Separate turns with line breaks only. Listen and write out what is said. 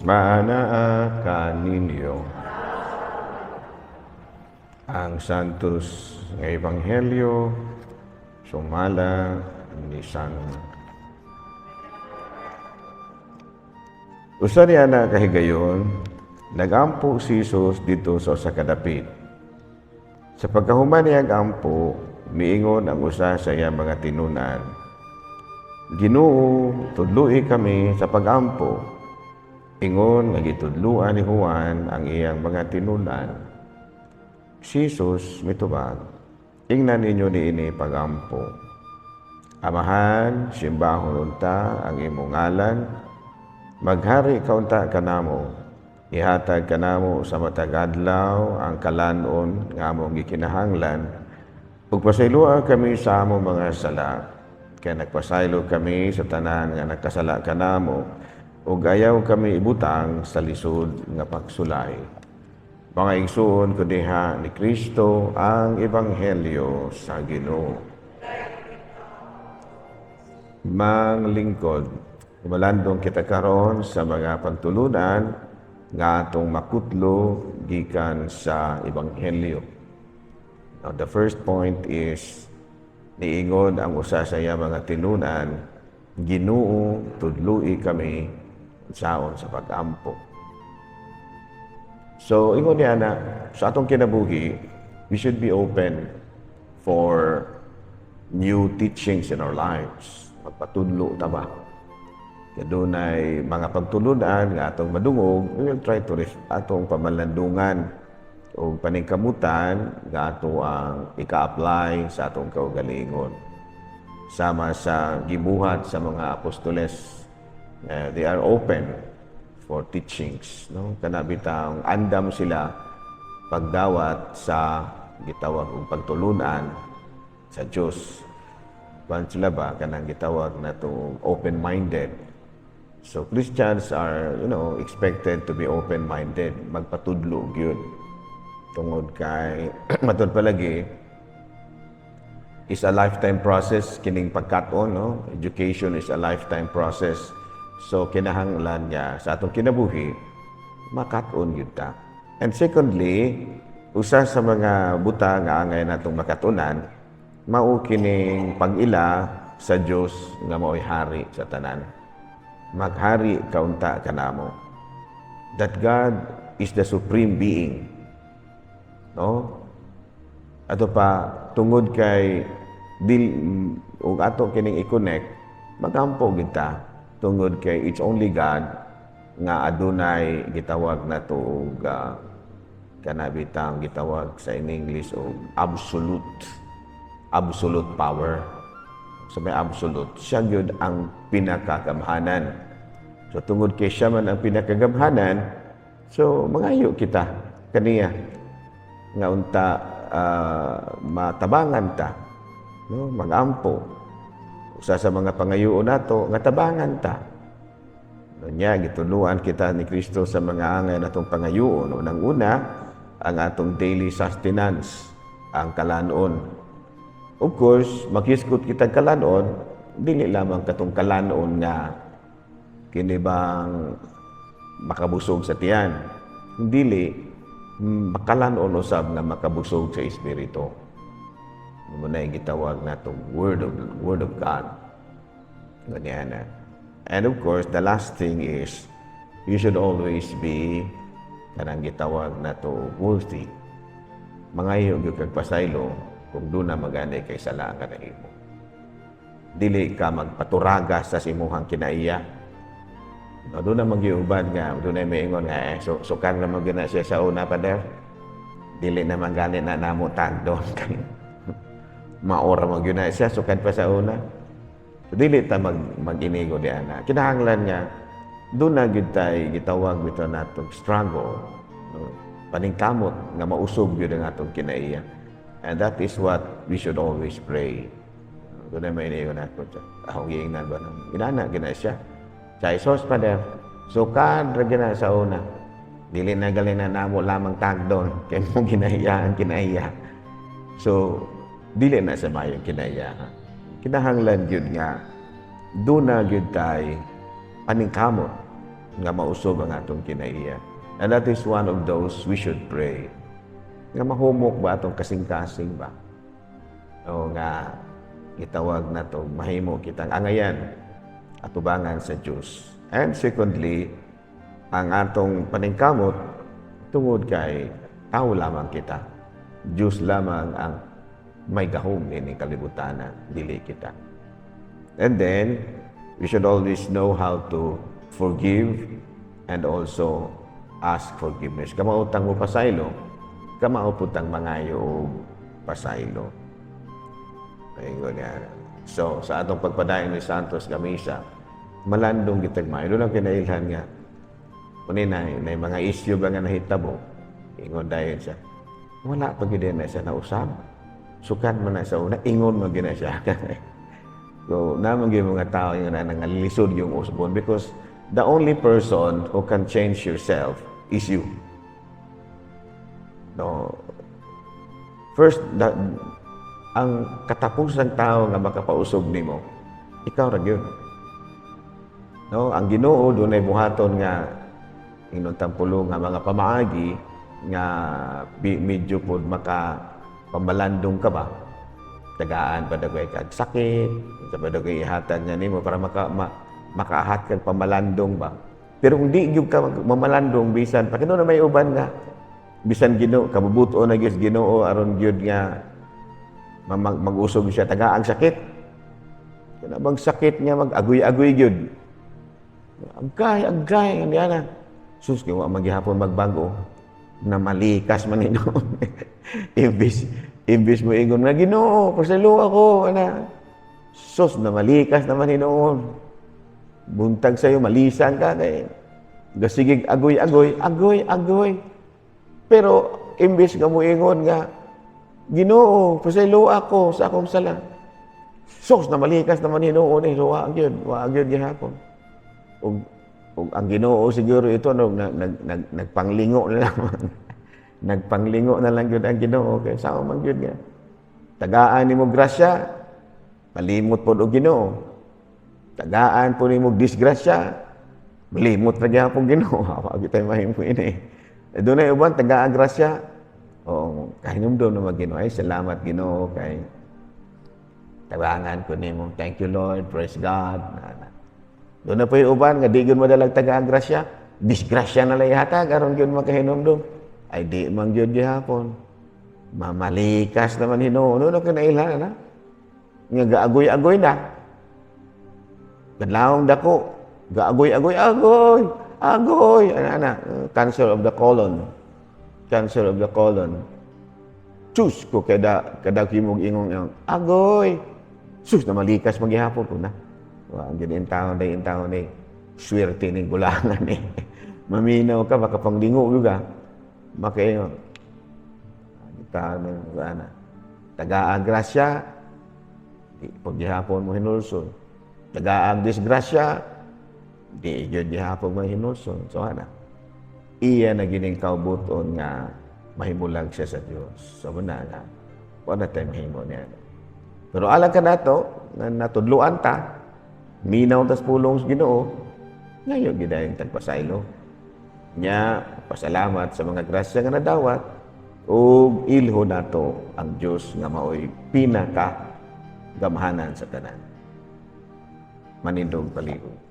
Maanaa kaninyo. Ang Santos nga Ebanghelyo sumala ni San. Usa niya na kahigayon, nagampo si Jesus didto sa usa ka dapit. Sa pagkahuman niyang ampo, miingon ang usa sa iyang mga tinun-an, "Ginoo, tudloi kami sa pagampo, ingon nga gitudloan ni Juan ang iyang mga tinun-an." Si Jesus mitubag, "Ingnan ninyo niini pagampo. Amahan, simbahon unta ang imong ngalan, maghari ka unta kanamo, ihatag kanamo sa matag adlaw ang kalan-on nga among gikinahanglan, ug pasayloa kami sa among mga sala, kay nagpasaylo kami sa tanan nga nakasala kanamo, ug ayaw kami ibutang sa lisod nga pagsulay." Mga igsuon, kudiha ni Kristo ang Ebanghelyo sa Ginoo. Manglingkod, umalandong kita karon sa mga pagtulunan nga atong makutlo gikan sa Ebanghelyo. Now, the first point is niingon ang usa sa iya mga tinunan, "Ginoo, tudloi kami unsaon sa pag-ampo." So, ingon niya na sa atong kinabuhi, we should be open for new teachings in our lives. Magpatudlo ta ba? Kaya dunay mga pagtulunan nga atong madungog, we will try to atong pamalandungan o paningkamutan nga ato ang ika-apply sa atong kaugalingon. Sama sa gibuhat sa mga apostoles, they are open for teachings, no? Kana bitang andam sila pagdawat sa gitawag og pagtulunan sa Dios. Kuan sila ba, kanang gitawag na to open-minded. So Christians are expected to be open-minded, magpatudlo gyud. Tungod kay matud palagi is a lifetime process kining pagkat-on, no? Education is a lifetime process. So kinahanglan nga sa atong kinabuhi makat-on gyud ta. And secondly, usa sa mga butang nga angay natong makatunan mao kining pag-ila sa Dios nga mao'y hari sa tanan. Maghari kaunta kanamo. That God is the supreme being. No? Ato pa tungod kay dil ug ato kining i-connect, magampo gyud ta tungod kay it's only God nga adunay gitawag nato og kana bitang gitawag sa in English og absolute power. Sa may absolute, siya gyud ang pinakagamhanan. So tungod kay siya man ang pinakagamhanan, so mangayo kita kaniya nga unta matabangan ta, no? Magampo, usa sa mga pangayoon nato nga tabangan ta. No, nya gitudloan kita ni Kristo sa mga angay natong pangayoon. Unang-una, ang atong daily sustenance, ang kalanon. Of course, makisgot kita kalanon, dili lamang katong kalanon nga kini bang makabusog sa tiyan. Dili makalanon usab nga makabusog sa espiritu. Mao na yung gitawag natong word of God. Ganyan na. And of course, the last thing is you should always be kanang gitawag nato worthy. Mangayo gyud kag pasaylo kung duna magani kay sala ka nahimo. Dili ka magpaturaga sa imuhang kinaiya. No, duna magyuban nga, duna maingon nga, eh, so, sukar naman gyud na siya sa una, pader. Dili naman gani na namo tagdon. Maora man gyud na siya, sukad pa sa una. So, dili ta mag-inigo di ana. Kinahanglan nga duna gyud tay gitawag bitaw natong struggle, no? Paningkamot nga mausog gyud ang atong kinaiya. And that is what we should always pray. Duna may inigo na ako. Akong giingnan ba nang inana gina siya. Sa Isos, pader, sukad ra gina sa una. Dili na gali na namo lamang tagdon kay mo ginahiya ang kinaiya. So dili na sa mayong kinaiya. Kinahanglan gyud nga duna gyud tay paningkamot. nga mausog ang atong kinaiya. And that is one of those we should pray. Nga mahumok ba atong kasing-kasing ba? O nga gitawag na to mahimo kitang angayan atubangan sa Dios. And secondly, ang atong paningkamot tungod kay tao lamang kita. Diyos lamang ang may gahom ini kalibutan, dili kita. And then, we should always know how to forgive and also ask forgiveness. Kamao tang mo pasaylo, kamao pud tang mangayo og pasaylo. Ayun yan. So, sa atong pagpadayon ni Santos nga misa, malandong kitag maayo. Doon ang kinailhan nga, kunin na mga issue ba nga nahitabo, ingon dayon siya, wala pa gyud na siya nausab. Sukad man na sa una, ingon man gyud na siya. So, naman gyud mga tao yung na nangalisod yung usbon because the only person who can change yourself is you. No. First, ang katapusang tao nga makapausog nimo, ikaw ra gyud. No, ang Ginoo dunay buhaton nga ingon pulong nga mga pamaagi nga medyo pod maka pamalandong ka ba, tagaan pa dagway kag sakit sa pa dagway ihatag nga nimo para makaahat kag pamalandong ba. Pero kung di gyud ka mamalandong, bisan pa kino na may uban nga bisan Ginoo kabubuto na gyud Ginoo aron gyud nga mag-usog siya, tagaang sakit, kana bang sakit nga mag-agoy-agoy gyud, agay agay nga na sus kay wa man gihapon magbago na malikas man hinuon. Imbis mo ingon nga, "Ginoo, pasaylo ako," ana, sus na malikas naman hinuon. Buntag sa'yo, malisan ka kay gasigig agoy-agoy, agoy-agoy. Pero imbis nga moingon nga, "Ginoo, pasaylo ako sa akong sala." Sus na malikas naman hinuon eh, so wa gyud, wa gyud gihapon. Ug ang Ginoo siguro ito no nag, nag, nag, nagpanglingo na lang. Nagpanglingo na lang gyud ang Ginoo kay sao man gyud nga. Tagaan nimo grasya, malimot pod og Ginoo. Tagaan po nimo disgrasya, malimot ra gyapon Ginoo. Wa gyud tay mahimo ini. Eh, dunay uban tagaan grasya. O kahinumdom na Ginoo, ay salamat Ginoo kay tabangan ko nimo. Thank you, Lord, praise God. Doon na po yung uban nga di gyud madalag tagaan grasya, disgrasya na lang ihatag aron gyud makahinumdom. Ay di man gyud gihapon. Mamalikas naman hinuon. No, kinailhan na. Nga gaagoy-agoy na. Kadlawong dako. Gaagoy-agoy, agoy, agoy. Ana, ana, cancer of the colon. Cancer of the colon. Sus ko kada kada kimog ingong ingong agoy. Sus na malikas maghihapon ko na. Wa ang gid taon day taon ni swerte ni gulangan ni. Maminaw ka, makapanglingo gyud ka. Makaingon. Kita ng ana. Tagaang grasya, di paghihapon mo hinulson. Tagaang disgrasya, di gyud gihapon mo hinulson. So ana. Iya na gining kaubuton nga mahimulag siya sa Dios. So muna nga, wala tayo mahimo niya. Pero alang ka nato, nga natudluan ta, minaw tas pulong sa Ginoo, ngayon gidayong tagpasaylo. Nya, pasalamat sa mga grasya nga nadawat, ug ilho nato ang Dios nga maoy pinaka gamhanan sa tanan. Manindog palihog.